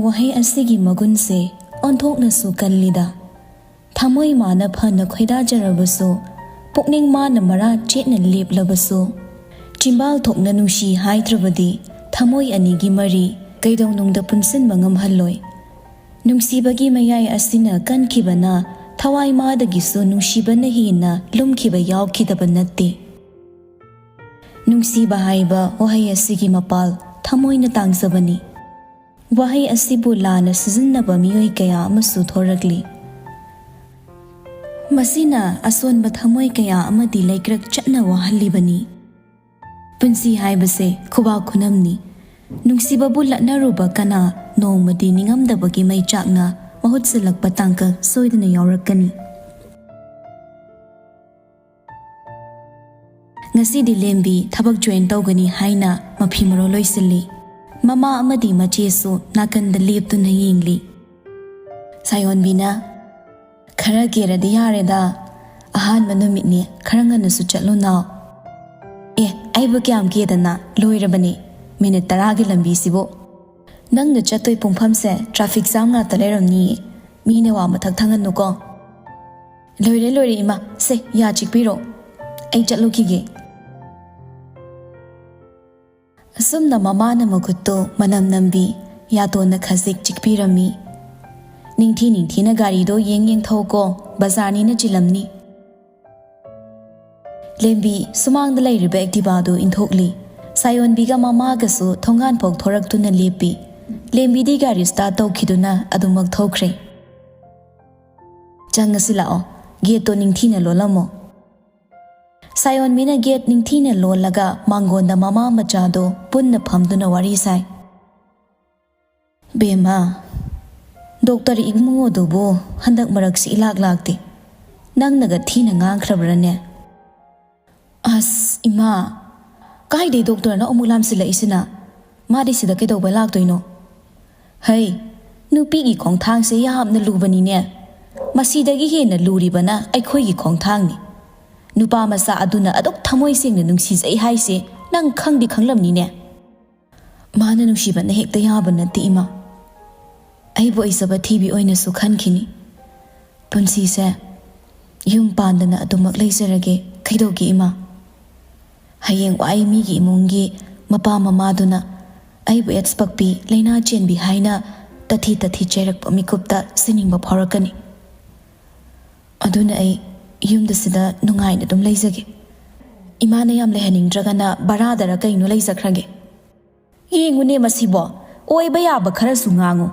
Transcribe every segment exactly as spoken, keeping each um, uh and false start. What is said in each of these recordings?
ꯋꯥꯍꯩ ꯑꯁꯤꯒꯤ ꯃꯒꯨꯟꯁꯦ ꯑꯣꯟꯊꯣꯛꯅꯁꯨ ꯀꯜꯂꯤꯗ꯫ ꯊꯃꯣꯏ ꯃꯥꯅ ꯐꯅ ꯈꯣꯏꯗꯥꯖꯔꯕꯁꯨ, ꯄꯨꯛꯅꯤꯡ ꯃꯥꯅ ꯃꯔꯥ ꯆꯦꯠꯅ ꯂꯦꯞꯂꯕꯁꯨ, ꯆꯤꯝꯕꯥꯜ ꯊꯣꯛꯅ ꯅꯨꯡꯁꯤ ꯍꯥꯏꯗ꯭ꯔꯕꯗꯤ ꯊꯃꯣꯏ ꯑꯅꯤꯒꯤ ꯃꯔꯤ ꯀꯩꯗꯧꯅꯨꯡꯗ ꯄꯨꯟꯁꯤꯟꯕ ꯉꯝꯍꯜꯂꯣꯏ꯫ ꯅꯨꯡꯁꯤꯕꯒꯤ ꯃꯌꯥꯏ ꯑꯁꯤꯅ ꯀꯟꯈꯤꯕꯅ ꯊꯋꯥꯏ ꯃꯥꯗꯒꯤꯁꯨ ꯅꯨꯡꯁꯤꯕꯅ ꯍꯦꯟꯅ ꯂꯨꯝꯈꯤꯕ ꯌꯥꯎꯈꯤꯗꯕ ꯅꯠꯇꯦ꯫ ꯅꯨꯡꯁꯤꯕ ꯍꯥꯏꯕ ꯋꯥꯍꯩ ꯑꯁꯤꯒꯤ ꯃꯄꯥꯜ ꯊꯃꯣꯏꯅ ꯇꯥꯡꯖꯕꯅꯤ꯫ ꯋꯥꯍꯩ ꯑꯁꯤꯕꯨ ꯂꯥꯟꯅ ꯁꯤꯖꯤꯟꯅꯕ ꯃꯤꯑꯣꯏ ꯀꯌꯥ ꯑꯃꯁꯨ ꯊꯣꯔꯛꯂꯤ꯫ ꯃꯁꯤꯅ ꯑꯁꯣꯟꯕ ꯊꯃꯣꯏ ꯀꯌꯥ ꯑꯃꯗꯤ ꯂꯩꯀ꯭ꯔꯛ ꯆꯠꯅ ꯋꯥꯍꯜꯂꯤꯕꯅꯤ꯫ ꯄꯨꯟꯁꯤ ꯍꯥꯏꯕꯁꯦ ꯈꯨꯕꯥꯛ ꯈꯨꯅꯝꯅꯤ꯫ ꯅꯨꯡꯁꯤꯕꯕꯨ ꯂꯠꯅꯔꯨꯕ ꯀꯅꯥ ꯅꯣꯡꯃꯗꯤ ꯅꯤꯡꯉꯝꯗꯕꯒꯤ ꯃꯩꯆꯥꯛꯅ ꯃꯍꯨꯠ ꯁꯤꯜꯂꯛꯄ ꯇꯥꯡꯀꯛ ꯁꯣꯏꯗꯅ ꯌꯥꯎꯔꯛꯀꯅꯤ꯫ ꯉꯁꯤꯗꯤ ꯂꯦꯝꯕꯤ ꯊꯕꯛ ꯖꯣꯏꯟ ꯇꯧꯒꯅꯤ ꯍꯥꯏꯅ ꯃꯐꯤ ꯃꯔꯣꯜ ꯂꯣꯏꯁꯤꯜꯂꯤ꯫ ꯃꯃꯥ ꯑꯃꯗꯤ ꯃꯆꯦꯁꯨ ꯅꯥꯀꯟꯗ ꯂꯦꯞꯇꯨꯅ ꯌꯦꯡꯂꯤ꯫ ꯁꯥꯌꯣꯟꯕꯤꯅ, "ꯈꯔ ꯀꯦꯔꯗꯤ ꯌꯥꯔꯦꯗ꯫ ꯑꯍꯥꯟꯕ ꯅꯨꯃꯤꯠꯅꯤ, ꯈꯔ ꯉꯟꯅꯁꯨ ꯆꯠꯂꯨ ꯅꯥꯎ꯫" "ꯑꯦ, ꯑꯩꯕꯨ ꯀꯌꯥꯝ ꯀꯦꯗꯅ ꯂꯣꯏꯔꯕꯅꯤ꯫ ꯃꯤꯅꯤꯠ ꯇꯔꯥꯒꯤ ꯂꯝꯕꯤꯁꯤꯕꯨ꯫ ꯅꯪꯅ ꯆꯠꯇꯣꯏ ꯄꯨꯡꯐꯝꯁꯦ ꯇ꯭ꯔꯥꯐꯤꯛ ꯖꯥꯝ ꯉꯥꯛꯇ ꯂꯩꯔꯝꯅꯤꯌꯦ꯫ ꯃꯤꯅ ꯋꯥ ꯃꯊꯛ ꯊꯪꯍꯟꯅꯨꯀꯣ꯫" "ꯂꯣꯏꯔꯦ, ꯂꯣꯏꯔꯦ ꯏꯃꯥ, ꯁꯦ ꯌꯥ ꯆꯤꯛꯄꯤꯔꯣ, ꯑꯩ ꯆꯠꯂꯨꯈꯤꯒꯦ꯫" ꯑꯁꯨꯝꯅ ꯃꯃꯥꯅ ꯃꯈꯨꯠꯇꯨ ꯃꯅꯝ ꯅꯝꯕꯤ, ꯌꯥꯇꯣꯟꯅ ꯈꯖꯤꯛ ꯆꯤꯛꯄꯤꯔꯝꯃꯤ꯫ "ꯅꯤꯡꯊꯤ ꯅꯤꯡꯊꯤꯅ ꯒꯥꯔꯤꯗꯣ ꯌꯦꯡ ꯌꯦꯡ ꯊꯧꯀꯣ, ꯕꯖꯥꯔꯅꯤꯅ ꯆꯤꯜꯂꯝꯅꯤ꯫" ꯂꯦꯝꯕꯤ ꯁꯨꯃꯥꯡꯗ ꯂꯩꯔꯤꯕ ꯑꯦꯛꯇꯤꯚꯥꯗꯨ ꯏꯟꯊꯣꯛꯂꯤ꯫ ꯁꯥꯌꯣꯟꯕꯤꯒ ꯃꯃꯥꯒꯁꯨ ꯊꯣꯡꯒꯥꯟ ꯐꯥꯎ ꯊꯣꯔꯛꯇꯨꯅ ꯂꯦꯞꯄꯤ꯫ ꯂꯦꯝꯕꯤꯗꯤ ꯒꯥꯔꯤ ꯁ꯭ꯇꯥꯔꯠ ꯇꯧꯈꯤꯗꯨꯅ ꯑꯗꯨꯃꯛ ꯊꯧꯈ꯭ꯔꯦ꯫ "ꯆꯪꯉꯁꯤ ꯂꯥꯛꯑꯣ, ꯒꯦꯠꯇꯣ ꯅꯤꯡꯊꯤꯅ ꯂꯣꯜꯂꯝꯃꯣ꯫" ꯁꯥꯌꯣꯟꯕꯤꯅ ꯒꯦꯠ ꯅꯤꯡꯊꯤꯅ ꯂꯣꯜꯂꯒ ꯃꯥꯡꯒꯣꯟꯗ ꯃꯃꯥ ꯃꯆꯥꯗꯣ ꯄꯨꯟꯅ ꯐꯝꯗꯨꯅ ꯋꯥꯔꯤ ꯁꯥꯏ꯫ "ꯕꯦꯝꯃ, ꯗꯣꯛꯇꯔ ꯏꯕꯨꯡꯉꯣꯗꯨꯕꯨ ꯍꯟꯗꯛ ꯃꯔꯛꯁꯤ ꯏꯂꯥꯛ ꯂꯥꯛꯇꯦ꯫ ꯅꯪꯅꯒ ꯊꯤꯅ ꯉꯥꯡꯈ꯭ꯔꯕ꯭ꯔꯅꯦ?" "ꯑꯁ ꯏꯃꯥ, ꯀꯥꯏꯗꯩ ꯗꯣꯛꯇꯔꯅꯣ ꯑꯃꯨꯛ ꯂꯥꯝꯁꯤꯜꯂꯛꯏꯁꯤꯅ? ꯃꯥꯗꯤ ꯁꯤꯗ ꯀꯩꯗꯧꯕ ꯂꯥꯛꯇꯣꯏꯅꯣ?" "ꯍꯩ, ꯅꯨꯄꯤꯒꯤ ꯈꯣꯡꯊꯥꯡꯁꯦ ꯌꯥꯝꯅ ꯂꯨꯕꯅꯤꯅꯦ꯫ ꯃꯁꯤꯗꯒꯤ ꯍꯦꯟꯅ ꯂꯨꯔꯤꯕꯅ ꯑꯩꯈꯣꯏꯒꯤ ꯈꯣꯡꯊꯥꯡꯅꯤ꯫ ꯅꯨꯄꯥ ꯃꯆꯥ ꯑꯗꯨꯅ ꯑꯗꯨꯛ ꯊꯃꯣꯏ ꯁꯦꯡꯅ ꯅꯨꯡꯁꯤꯖꯩ ꯍꯥꯏꯁꯦ ꯅꯪ ꯈꯪꯗꯤ ꯈꯪꯂꯝꯅꯤꯅꯦ꯫" "ꯃꯥꯅ ꯅꯨꯡꯁꯤꯕꯅ ꯍꯦꯛꯇ ꯌꯥꯕ ꯅꯠꯇꯦ ꯏꯃꯥ꯫ ꯑꯩꯕꯨ ꯑꯣꯏꯖꯕ ꯊꯤꯕꯤ ꯑꯣꯏꯅꯁꯨ ꯈꯟꯈꯤꯅꯤ꯫ ꯄꯨꯟꯁꯤꯁꯦ ꯌꯨꯝ ꯄꯥꯟꯗꯅ ꯑꯗꯨꯃꯛ ꯂꯩꯖꯔꯒꯦ꯫ ꯀꯩꯗꯧꯒꯦ ꯏꯃꯥ? ꯍꯌꯦꯡ ꯋꯥꯏ ꯃꯤꯒꯤ ꯏꯃꯨꯡꯒꯤ ꯃꯄꯥ ꯃꯃꯥꯗꯨꯅ ꯑꯩꯕꯨ ꯑꯦꯠꯁ ꯄꯛꯄꯤ, ꯂꯥꯏꯅꯥ ꯆꯦꯟꯕꯤ ꯍꯥꯏꯅ ꯇꯊꯤ ꯇꯊꯤ ꯆꯩꯔꯛꯄ ꯃꯤꯀꯨꯞꯇ ꯁꯤꯅꯤꯡꯕ ꯐꯥꯎꯔꯛꯀꯅꯤ꯫ ꯑꯗꯨꯅ ꯑꯩ ꯌꯨꯝꯗ ꯁꯤꯗ ꯅꯨꯡꯉꯥꯏꯅ ꯑꯗꯨꯝ ꯂꯩꯖꯒꯦ꯫ ꯏꯃꯥꯅ ꯌꯥꯝ ꯂꯩꯍꯟꯅꯤꯡꯗ꯭ꯔꯒꯅ ꯚꯔꯥꯗꯔ ꯀꯩꯅꯣ ꯂꯩꯖꯈ꯭ꯔꯒꯦ꯫ ꯌꯦꯡꯉꯨꯅꯦ ꯃꯁꯤꯕꯣ, ꯑꯣꯏꯕ ꯌꯥꯕ ꯈꯔꯁꯨ ꯉꯥꯡꯉꯨ꯫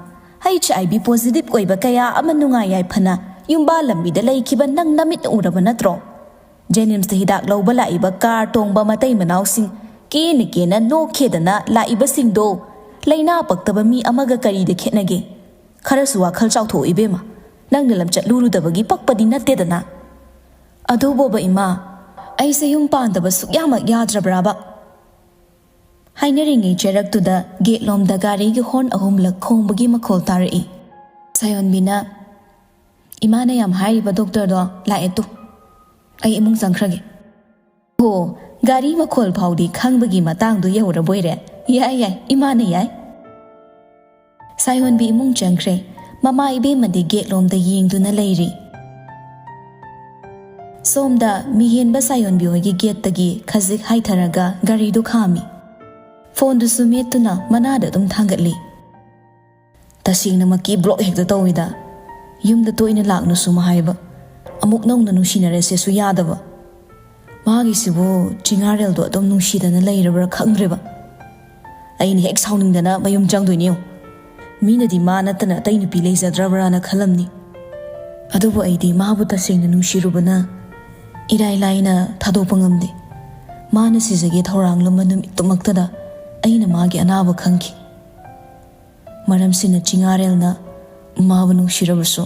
ꯍꯩꯆ ꯑꯥꯏ ꯚꯤ ꯄꯣꯖꯤꯇꯤꯚ ꯑꯣꯏꯕ ꯀꯌꯥ ꯑꯃ ꯅꯨꯡꯉꯥꯏ ꯌꯥꯏꯐꯅ ꯌꯨꯝꯕꯥꯜ ꯂꯝꯕꯤꯗ ꯂꯩꯈꯤꯕ ꯅꯪ ꯅꯃꯤꯠꯅ ꯎꯔꯕ ꯅꯠꯇ꯭ꯔꯣ? ꯖꯦꯅꯤꯝꯁꯇ ꯍꯤꯗꯥꯛ ꯂꯧꯕ ꯂꯥꯛꯏꯕ ꯀꯥꯔ ꯇꯣꯡꯕ ꯃꯇꯩ ꯃꯅꯥꯎꯁꯤꯡ ꯀꯦꯅ ꯀꯦꯅ ꯅꯣꯛꯈꯦꯗꯅ ꯂꯥꯛꯏꯕꯁꯤꯡꯗꯣ ꯂꯥꯏꯅꯥ ꯄꯛꯇꯕ ꯃꯤ ꯑꯃꯒ ꯀꯔꯤꯗ ꯈꯦꯠꯅꯒꯦ? ꯈꯔꯁꯨ ꯋꯥꯈꯜ ꯆꯥꯎꯊꯣꯛꯎ ꯏꯕꯦꯝꯃ, ꯅꯪꯅ ꯂꯝꯆꯠꯂꯨꯔꯨꯗꯕꯒꯤ ꯄꯛꯄꯗꯤ ꯅꯠꯇꯦꯗꯅ꯫ ꯑꯗꯨꯕꯣꯕ ꯏꯃꯥ, ꯑꯩꯁꯦ ꯌꯨꯝ ꯄꯥꯟꯗꯕ ꯁꯨꯛꯌꯥꯃꯛ ꯌꯥꯗ꯭ꯔꯕ꯭ꯔꯥꯕ? ꯍꯥꯏꯅꯔꯤꯉꯩ ꯆꯩꯔꯛꯇꯨꯗ ꯒꯦꯠꯂꯣꯝꯗ ꯒꯥꯔꯤꯒꯤ ꯍꯣꯔꯟ ꯑꯍꯨꯝꯂꯛ ꯈꯣꯡꯕꯒꯤ ꯃꯈꯣꯜ ꯇꯥꯔꯛꯏ꯫ ꯁꯥꯌꯣꯟꯕꯤꯅ, "ꯏꯃꯥꯅ ꯌꯥꯝ ꯍꯥꯏꯔꯤꯕ ꯗꯣꯛꯇꯔꯗꯣ ꯂꯥꯛꯑꯦ ꯇꯨ, ꯑꯩ ꯏꯃꯨꯡ ꯆꯪꯈ꯭ꯔꯒꯦ"꯫ ꯍꯣ, ꯒꯥꯔꯤ ꯃꯈꯣꯜ ꯐꯥꯎꯗꯤ ꯈꯪꯕꯒꯤ ꯃꯇꯥꯡꯗꯣ ꯌꯧꯔꯕꯣꯏꯔꯦ꯫ ꯌꯥꯏ ꯌꯥꯏ, ꯏꯃꯥꯅ ꯌꯥꯏ꯫ ꯁꯥꯌꯣꯟꯕꯤ ꯏꯃꯨꯡ ꯆꯪꯈ꯭ꯔꯦ꯫ ꯃꯃꯥ ꯏꯕꯦꯝꯃꯗꯤ ꯒꯦꯠꯂꯣꯝꯗ ꯌꯦꯡꯗꯨꯅ ꯂꯩꯔꯤ꯫ ꯁꯣꯝꯗ ꯃꯤꯍꯦꯟꯕ ꯁꯥꯌꯣꯟꯕꯤ ꯍꯣꯏꯒꯤ ꯒꯦꯠꯇꯒꯤ ꯈꯖꯤꯛ ꯍꯥꯏꯊꯔꯒ ꯒꯥꯔꯤꯗꯨ ꯈꯥꯝꯃꯤ꯫ ꯐꯣꯟꯗꯨꯁꯨ ꯃꯦꯠꯇꯨꯅ ꯃꯅꯥꯗ ꯑꯗꯨꯝ ꯊꯥꯡꯒꯠꯂꯤ꯫ "ꯇꯁꯦꯡꯅꯃꯛꯀꯤ ꯕ꯭ꯂꯣꯛ ꯍꯦꯛꯇ ꯇꯧꯏꯗ꯫ ꯌꯨꯝꯗ ꯇꯣꯏꯅ ꯂꯥꯛꯅꯨꯁꯨ ꯍꯥꯏꯕ, ꯑꯃꯨꯛ ꯅꯧꯅ ꯅꯨꯡꯁꯤꯅꯔꯁꯦꯁꯨ ꯌꯥꯗꯕ꯫ ꯃꯥꯒꯤꯁꯤꯕꯨ ꯆꯤꯡꯉꯥꯔꯦꯜꯗꯣ ꯑꯗꯨꯝ ꯅꯨꯡꯁꯤꯗꯅ ꯂꯩꯔꯕ꯭ꯔꯥ ꯈꯪꯗ꯭ꯔꯦꯕ꯫ ꯑꯩꯅ ꯍꯦꯛ ꯁꯥꯎꯅꯤꯡꯗꯅ ꯃꯌꯨꯝ ꯆꯪꯗꯣꯏꯅꯦ ꯌꯦꯡꯉꯨ꯫ ꯃꯤꯅꯗꯤ ꯃꯥ ꯅꯠꯇꯅ ꯑꯇꯩ ꯅꯨꯄꯤ ꯂꯩꯖꯗ꯭ꯔꯕ꯭ꯔꯥꯅ ꯈꯜꯂꯝꯅꯤ꯫ ꯑꯗꯨꯕꯨ ꯑꯩꯗꯤ ꯃꯥꯕꯨ ꯇꯁꯦꯡꯅ ꯅꯨꯡꯁꯤꯔꯨꯕꯅ ꯏꯔꯥꯏ ꯂꯥꯏꯅ ꯊꯥꯗꯣꯛꯄ ꯉꯝꯗꯦ꯫ ꯃꯥꯅ ꯁꯤꯖꯒꯦ ꯊꯧꯔꯥꯡꯂꯝꯕ ꯅꯨꯃꯤꯠꯇꯨꯃꯛꯇꯗ ꯑꯩꯅ ꯃꯥꯒꯤ ꯑꯅꯥꯕ ꯈꯪꯈꯤ꯫ ꯃꯔꯝꯁꯤꯅ ꯆꯤꯡꯉꯥꯔꯦꯜꯅ ꯃꯥꯕꯨ ꯅꯨꯡꯁꯤꯔꯕꯁꯨ,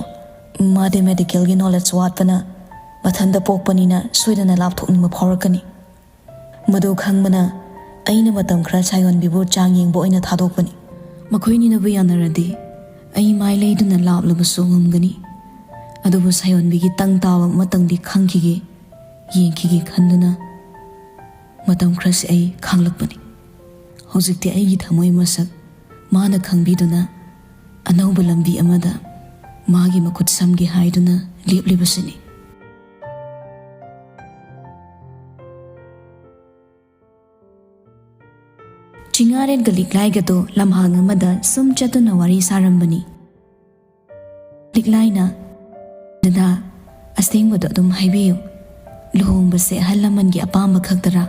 ꯃꯥꯗꯤ ꯃꯦꯗꯤꯀꯦꯜꯒꯤ ꯅꯣꯂꯦꯖ ꯋꯥꯠꯄꯅ ꯃꯊꯟꯇ ꯄꯣꯛꯄꯅꯤꯅ ꯁꯣꯏꯗꯅ ꯂꯥꯞꯊꯣꯛꯅꯤꯡꯕ ꯐꯥꯎꯔꯛꯀꯅꯤ꯫ ꯃꯗꯨ ꯈꯪꯕꯅ ꯑꯩꯅ ꯃꯇꯝ ꯈꯔ ꯁꯥꯌꯣꯟꯕꯤꯕꯨ ꯆꯥꯡ ꯌꯦꯡꯕ ꯑꯣꯏꯅ ꯊꯥꯗꯣꯛꯄꯅꯤ꯫ ꯃꯈꯣꯏꯅꯤꯅꯕꯨ ꯌꯥꯅꯔꯗꯤ ꯑꯩ ꯃꯥꯏ ꯂꯩꯗꯨꯅ ꯂꯥꯞꯂꯕꯁꯨ ꯉꯝꯒꯅꯤ꯫ ꯑꯗꯨꯕꯨ ꯁꯥꯌꯣꯟꯕꯤꯒꯤ ꯇꯪ ꯇꯥꯕ ꯑꯃꯇꯪꯗꯤ ꯈꯪꯈꯤꯒꯦ, ꯌꯦꯡꯈꯤꯒꯦ ꯈꯟꯗꯨꯅ ꯃꯇꯝ ꯈꯔꯁꯤ ꯑꯩ ꯈꯥꯡꯂꯛꯄꯅꯤ꯫ ꯍꯧꯖꯤꯛꯇꯤ ꯑꯩꯒꯤ ꯊꯃꯣꯏ ꯃꯁꯛ ꯃꯥꯅ ꯈꯪꯕꯤꯗꯨꯅ ꯑꯅꯧꯕ ꯂꯝꯕꯤ ꯑꯃꯗ ꯃꯥꯒꯤ ꯃꯈꯨꯠ ꯁꯝꯒꯦ ꯍꯥꯏꯗꯨꯅ ꯂꯦꯞꯂꯤꯕꯁꯤꯅꯤ꯫ ꯆꯤꯉꯥꯔꯦꯜꯒ ꯂꯤꯛꯂꯥꯏꯒꯗꯣ ꯂꯝꯍꯥꯡ ꯑꯃꯗ ꯁꯨꯝ ꯆꯠꯇꯨꯅ ꯋꯥꯔꯤ ꯁꯥꯔꯝꯕꯅꯤ꯫ ꯂꯤꯛꯂꯥꯏꯅ, "ꯗꯗꯥ, ꯑꯁꯦꯡꯕꯗꯣ ꯑꯗꯨꯝ ꯍꯥꯏꯕꯤꯌꯨ꯫ ꯂꯨꯍꯣꯡꯕꯁꯦ ꯑꯍꯜ ꯂꯃꯟꯒꯤ ꯑꯄꯥꯝꯕ ꯈꯛꯇꯔꯥ?"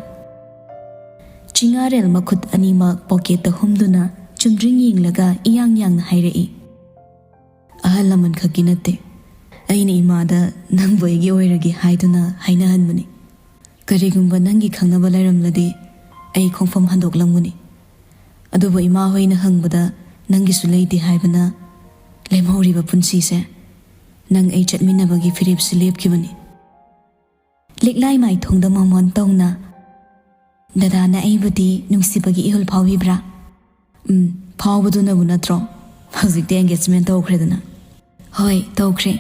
ꯆꯤꯉꯥꯔꯦꯜ ꯃꯈꯨꯠ ꯑꯅꯤꯃꯛ ꯄꯣꯀꯦꯠꯇ ꯍꯨꯝꯗꯨꯅ ꯆꯨꯝꯗ꯭ꯔꯤꯡ ꯌꯦꯡꯂꯒ ꯏꯌꯥꯡ ꯌꯥꯡꯅ ꯍꯥꯏꯔꯛꯏ꯫ "ꯑꯍꯜ ꯂꯃꯟ ꯈꯛꯀꯤ ꯅꯠꯇꯦ꯫ ꯑꯩꯅ ꯏꯃꯥꯗ ꯅꯪꯕꯨ ꯑꯩꯒꯤ ꯑꯣꯏꯔꯒꯦ ꯍꯥꯏꯗꯨꯅ ꯍꯥꯏꯅꯍꯟꯕꯅꯤ꯫ ꯀꯔꯤꯒꯨꯝꯕ ꯅꯪꯒꯤ ꯈꯪꯅꯕ ꯂꯩꯔꯝꯂꯗꯤ ꯑꯩ ꯈꯣꯡꯐꯝ ꯍꯟꯗꯣꯛꯂꯝꯒꯅꯤ꯫ ꯑꯗꯨꯕꯨ ꯏꯃꯥ ꯍꯣꯏꯅ ꯍꯪꯕꯗ ꯅꯪꯒꯤꯁꯨ ꯂꯩꯇꯦ ꯍꯥꯏꯕꯅ ꯂꯦꯝꯍꯧꯔꯤꯕ ꯄꯨꯟꯁꯤꯁꯦ ꯅꯪ ꯑꯩ ꯆꯠꯃꯤꯟꯅꯕꯒꯤ ꯐꯤꯔꯦꯞꯁꯤ ꯂꯦꯞꯈꯤꯕꯅꯤ꯫" ꯂꯤꯛꯂꯥꯏ ꯃꯥꯏꯊꯣꯡꯗ ꯃꯃꯣꯟ ꯇꯧꯅ, "ꯗꯗꯥꯅ ꯑꯩꯕꯨꯗꯤ ꯅꯨꯡꯁꯤꯕꯒꯤ ꯏꯍꯨꯜ ꯐꯥꯎꯕꯤꯕ꯭ꯔꯥ?" "ꯎꯝ, ꯐꯥꯎꯕꯗꯨꯅꯕꯨ ꯅꯠꯇ꯭ꯔꯣ ꯍꯧꯖꯤꯛꯇꯤ engagement ꯇꯧꯈ꯭ꯔꯦꯗꯅ?" "ꯍꯣꯏ, ꯇꯧꯈ꯭ꯔꯦ꯫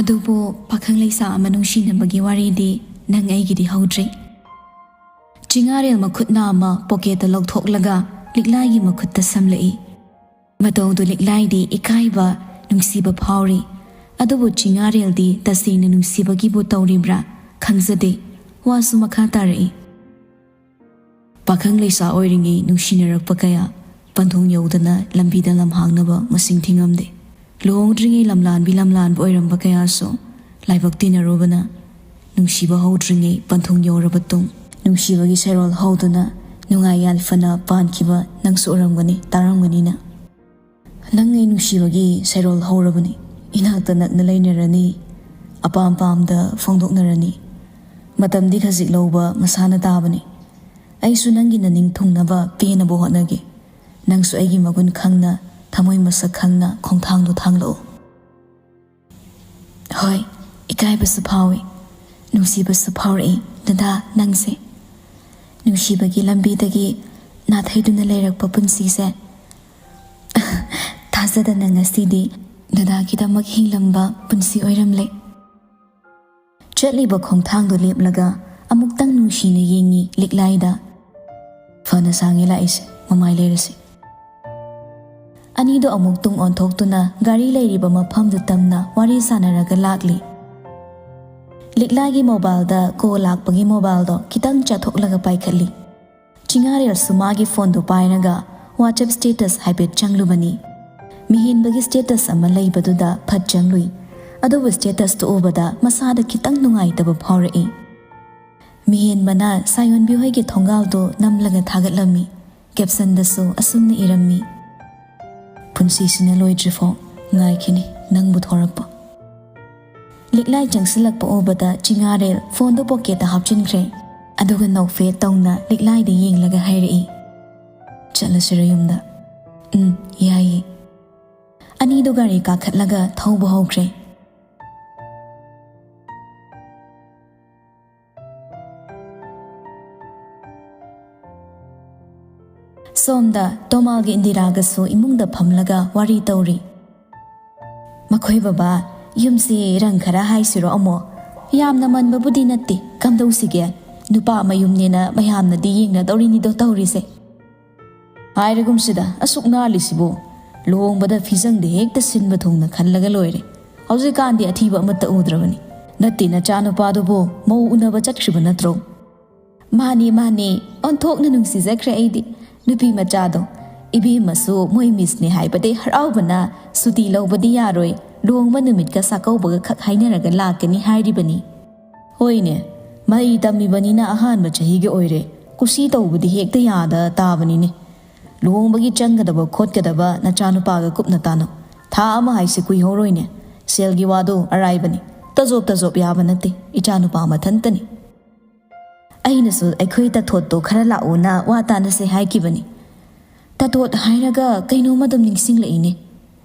ꯑꯗꯨꯕꯨ ꯄꯥꯈꯪ ꯂꯩꯁꯥ ꯑꯃ ꯅꯨꯡꯁꯤꯅꯕꯒꯤ ꯋꯥꯔꯤꯗꯤ ꯅꯪ ꯑꯩꯒꯤꯗꯤ ꯍꯧꯗ꯭ꯔꯤ꯫" ꯆꯤꯉꯥꯔꯦꯜ ꯃꯈꯨꯠ ꯅꯥꯝꯃ ꯄꯣꯀꯦꯠꯇ ꯂꯧꯊꯣꯛꯂꯒ ꯂꯤꯛꯂꯥꯏꯒꯤ ꯃꯈꯨꯠꯇ ꯁꯝꯂꯛꯏ꯫ ꯃꯇꯧꯗꯨ ꯂꯤꯛꯂꯥꯏꯗꯤ ꯏꯀꯥꯏꯕ, ꯅꯨꯡꯁꯤꯕ ꯐꯥꯎꯔꯤ꯫ ꯑꯗꯨꯕꯨ ꯆꯤꯉꯥꯔꯦꯜꯗꯤ ꯇꯁꯦꯡꯅ ꯅꯨꯡꯁꯤꯕꯒꯤꯕꯨ ꯇꯧꯔꯤꯕ꯭ꯔꯥ ꯈꯪꯖꯗꯦ꯫ ꯋꯥꯁꯨ ꯃꯈꯥ ꯇꯥꯔꯛꯏ꯫ "ꯄꯥꯈꯪ ꯂꯩꯁꯥ ꯑꯣꯏꯔꯤꯉꯩ ꯅꯨꯡꯁꯤꯅꯔꯛꯄ ꯀꯌꯥ ꯄꯟꯊꯨꯡ ꯌꯧꯗꯅ ꯂꯝꯕꯤꯗ ꯂꯝꯍꯥꯡꯅꯕ ꯃꯁꯤꯡ ꯊꯤꯉꯝꯗꯦ꯫ ꯂꯨꯍꯣꯡꯗ꯭ꯔꯤꯉꯩ ꯂꯝꯂꯥꯟꯕꯤ ꯂꯝꯂꯥꯟꯕ ꯑꯣꯏꯔꯝꯕ ꯀꯌꯥꯁꯨ ꯂꯥꯏꯕꯛ ꯇꯤꯟꯅꯔꯨꯕꯅ ꯅꯨꯡꯁꯤꯕ ꯍꯧꯗ꯭ꯔꯤꯉꯩ ꯄꯟꯊꯨꯡ ꯌꯧꯔꯕ ꯇꯨꯡ ꯅꯨꯡꯁꯤꯕꯒꯤ ꯁꯩꯔꯣꯜ ꯍꯧꯗꯨꯅ ꯅꯨꯡꯉꯥꯏ ꯌꯥꯏꯐꯅ ꯄꯥꯟꯈꯤꯕ ꯅꯪꯁꯨ ꯎꯔꯝꯒꯅꯤ, ꯇꯥꯔꯝꯒꯅꯤꯅ꯫ ꯅꯪ ꯑꯩ ꯅꯨꯡꯁꯤꯕꯒꯤ ꯁꯩꯔꯣꯜ ꯍꯧꯔꯕꯅꯤ꯫ ꯏꯅꯥꯛꯇ ꯅꯛꯅ ꯂꯩꯅꯔꯅꯤ, ꯑꯄꯥꯝ ꯄꯥꯝꯗ ꯐꯣꯡꯗꯣꯛꯅꯔꯅꯤ꯫ ꯃꯇꯝꯗꯤ ꯈꯖꯤꯛ ꯂꯧꯕ ꯃꯁꯥꯅ ꯇꯥꯕꯅꯤ꯫ ꯑꯩꯁꯨ ꯅꯪꯒꯤ ꯅꯅꯤꯡ ꯊꯨꯡꯅꯕ ꯄꯦꯟꯅꯕ ꯍꯣꯠꯅꯒꯦ꯫ ꯅꯪꯁꯨ ꯑꯩꯒꯤ ꯃꯒꯨꯟ ꯈꯪꯅ, ꯊꯃꯣꯏ ꯃꯁꯛ ꯈꯪꯅ ꯈꯣꯡꯊꯥꯡꯗꯣ ꯊꯥꯡꯂꯛꯎ꯫" "ꯍꯣꯏ, ꯏꯀꯥꯏꯕꯁꯨ ꯐꯥꯎꯏ, ꯅꯨꯡꯁꯤꯕꯁꯨ ꯐꯥꯎꯔꯛꯏ ꯗꯗꯥ ꯅꯪꯁꯦ꯫ ꯅꯨꯡꯁꯤꯕꯒꯤ ꯂꯝꯕꯤꯗꯒꯤ ꯅꯥꯊꯩꯗꯨꯅ ꯂꯩꯔꯛꯄ ꯄꯨꯟꯁꯤꯁꯦ ꯊꯥꯖꯗꯅ ꯉꯁꯤꯗꯤ ꯗꯗꯥꯒꯤꯗꯃꯛ ꯍꯤꯡꯂꯝꯕ ꯄꯨꯟꯁꯤ ꯑꯣꯏꯔꯝꯂꯦ꯫" ꯆꯠꯂꯤꯕ ꯈꯣꯡꯊꯥꯡꯗꯨ ꯂꯦꯞꯂꯒ ꯑꯃꯨꯛꯇꯪ ꯅꯨꯡꯁꯤꯅ ꯌꯦꯡꯉꯤ ꯂꯤꯛꯂꯥꯏꯗ꯫ "ꯐꯅ ꯁꯥꯡꯉꯦ ꯂꯥꯛꯏꯁꯦ, ꯃꯃꯥꯏ ꯂꯩꯔꯁꯤ꯫" ꯑꯅꯤꯗꯣ ꯑꯃꯨꯛ ꯇꯨꯡ ꯑꯣꯟꯊꯣꯛꯇꯨꯅ ꯒꯥꯔꯤ ꯂꯩꯔꯤꯕ ꯃꯐꯝꯗꯨ ꯇꯝꯅ ꯋꯥꯔꯤ ꯁꯥꯟꯅꯔꯒ ꯂꯥꯛꯂꯤ꯫ ꯂꯤꯛꯂꯥꯒꯤ ꯃꯣꯕꯥꯏꯜꯗ ꯀꯣꯜ ꯂꯥꯛꯄꯒꯤ ꯃꯣꯕꯥꯏꯜꯗꯣ ꯈꯤꯇꯪ ꯆꯥꯊꯣꯛꯂꯒ ꯄꯥꯏꯈꯠꯂꯤ꯫ ꯆꯤꯉꯥꯔꯦꯜꯁꯨ ꯃꯥꯒꯤ ꯐꯣꯟꯗꯨ ꯄꯥꯏꯔꯒ WhatsApp status ꯍꯥꯏꯐꯦꯠ ꯆꯪꯂꯨꯕꯅꯤ꯫ ꯃꯤꯍꯦꯟꯕꯒꯤ status ꯑꯃ ꯂꯩꯕꯗꯨꯗ ꯐꯠ ꯆꯪꯂꯨꯏ꯫ ꯑꯗꯨꯕꯨ statusꯇꯨ ꯎꯕꯗ ꯃꯁꯥꯗ ꯈꯤꯇꯪ ꯅꯨꯡꯉꯥꯏꯇꯕ ꯐꯥꯎꯔꯛꯏ꯫ ꯃꯤꯍꯦꯟꯕꯅ ꯁꯥꯌꯣꯟꯕꯤ ꯍꯣꯏꯒꯤ ꯊꯣꯡꯒꯥꯜꯗꯨ ꯅꯝꯂꯒ ꯊꯥꯒꯠꯂꯝꯃꯤ꯫ Captionꯗꯁꯨ ꯑꯁꯨꯝꯅ ꯏꯔꯝꯃꯤ: "ꯄꯨꯟꯁꯤꯁꯤꯅ ꯂꯣꯏꯗ꯭ꯔꯤꯐꯥꯎ ꯉꯥꯏꯈꯤꯅꯤ ꯅꯪꯕꯨ ꯊꯣꯔꯛꯄ"꯫ ꯂꯤꯛꯂꯥꯏ ꯆꯪꯁꯤꯜꯂꯛꯄ ꯎꯕꯗ ꯆꯤꯉꯥꯔꯦꯜ ꯐꯣꯟꯗꯨ ꯄꯣꯀꯦꯠꯇ ꯍꯥꯞꯆꯤꯟꯈ꯭ꯔꯦ꯫ ꯑꯗꯨꯒ ꯅꯣꯛꯐꯦꯠ ꯇꯧꯅ ꯂꯤꯛꯂꯥꯏꯗ ꯌꯦꯡꯂꯒ ꯍꯥꯏꯔꯛꯏ: "ꯆꯠꯂꯁꯤꯔ ꯌꯨꯝꯗ?" "ꯎꯝ, ꯌꯥꯏꯌꯦ"꯫ ꯑꯅꯤꯗꯨ ꯒꯥꯔꯤ ꯀꯥꯈꯠꯂꯒ ꯊꯧꯕ ꯍꯧꯈ꯭ꯔꯦ꯫ ꯁꯣꯝꯗ ꯇꯣꯃꯥꯜꯒ ꯏꯟꯗꯤꯔꯥꯒꯁꯨ ꯏꯃꯨꯡꯗ ꯐꯝꯂꯒ ꯋꯥꯔꯤ ꯇꯧꯔꯤ꯫ "ꯃꯈꯣꯏ ꯕꯕꯥ, ꯌꯨꯝꯁꯤ ꯔꯪ ꯈꯔ ꯍꯥꯏꯁꯤꯔꯣ ꯑꯃꯨꯛ? ꯌꯥꯝꯅ ꯃꯟꯕꯕꯨꯗꯤ ꯅꯠꯇꯦ, ꯀꯝꯗꯧꯁꯤꯒꯦ? ꯅꯨꯄꯥ ꯃꯌꯨꯝꯅꯦꯅ ꯃꯌꯥꯝꯅꯗꯤ ꯌꯦꯡꯅꯗꯧꯔꯤꯅꯤꯗꯣ ꯇꯧꯔꯤꯁꯦ"꯫ "ꯍꯥꯏꯔꯒꯨꯝꯁꯤꯗ, ꯑꯁꯨꯛ ꯅꯥꯜꯂꯤꯁꯤꯕꯨ, ꯂꯨꯍꯣꯡꯕꯗ ꯐꯤꯖꯪꯗ ꯍꯦꯛꯇ ꯁꯤꯟꯕ ꯊꯨꯡꯅ ꯈꯜꯂꯒ ꯂꯣꯏꯔꯦ꯫ ꯍꯧꯖꯤꯛꯀꯥꯟꯗꯤ ꯑꯊꯤꯕ ꯑꯃꯠꯇ ꯎꯗ꯭ꯔꯕꯅꯤ꯫ ꯅꯠꯇꯦ, ꯅꯆꯥꯅꯨꯄꯥꯗꯨꯕꯨ ꯃꯧ ꯎꯅꯕ ꯆꯠꯈ꯭ꯔꯤꯕ ꯅꯠꯇ꯭ꯔꯣ?" "ꯃꯥꯅꯦ, ꯃꯥꯅꯦ, ꯑꯣꯟꯊꯣꯛꯅ ꯅꯨꯡꯁꯤꯖꯈ꯭ꯔꯦ ꯑꯩꯗꯤ꯫ ꯅꯨꯄꯤ ꯃꯆꯥꯗꯣ, ꯏꯕꯦꯝꯃꯁꯨ ꯃꯣꯏ ꯃꯤꯁꯅꯦ ꯍꯥꯏꯕꯗꯩ ꯍꯔꯥꯎꯕꯅ ꯁꯨꯇꯤ ꯂꯧꯕꯗꯤ ꯌꯥꯔꯣꯏ, ꯂꯨꯍꯣꯡꯕ ꯅꯨꯃꯤꯠꯀ ꯆꯥꯛꯀꯧꯕꯒ ꯈꯛ ꯍꯥꯏꯅꯔꯒ ꯂꯥꯛꯀꯅꯤ ꯍꯥꯏꯔꯤꯕꯅꯤ"꯫ "ꯍꯣꯏꯅꯦ, ꯃꯍꯩ ꯇꯝꯃꯤꯕꯅꯤꯅ ꯑꯍꯥꯟꯕ ꯆꯍꯤꯒ ꯑꯣꯏꯔꯦ, ꯀꯨꯁꯤ ꯇꯧꯕꯗꯤ ꯍꯦꯛꯇ ꯌꯥꯗ ꯇꯥꯕꯅꯤꯅꯦ꯫ ꯂꯨꯍꯣꯡꯕꯒꯤ ꯆꯪꯒꯗꯕ ꯈꯣꯠꯀꯗꯕ ꯅꯆꯥꯅꯨꯄꯥꯒ ꯀꯨꯞꯅ ꯇꯥꯅꯧ꯫ ꯊꯥ ꯑꯃ ꯍꯥꯏꯁꯤ ꯀꯨꯏꯍꯧꯔꯣꯏꯅꯦ꯫ ꯁꯦꯜꯒꯤ ꯋꯥꯗꯣ ꯑꯔꯥꯏꯕꯅꯤ, ꯇꯖꯣꯞ ꯇꯖꯣꯞ ꯌꯥꯕ ꯅꯠꯇꯦ, ꯏꯆꯥꯅꯨꯄꯥ ꯃꯊꯟꯇꯅꯤ"꯫ ꯑꯩꯅꯁꯨ ꯑꯩꯈꯣꯏ ꯇꯥꯊꯣꯠꯇꯣ ꯈꯔ ꯂꯥꯛꯑꯣꯅ ꯋꯥ ꯇꯥꯅꯁꯦ ꯍꯥꯏꯈꯤꯕꯅꯤ꯫ ꯇꯥꯊꯣꯠ ꯍꯥꯏꯔꯒ ꯀꯩꯅꯣꯝꯃ ꯑꯗꯨꯝ ꯅꯤꯡꯁꯤꯡꯂꯛꯏꯅꯦ꯫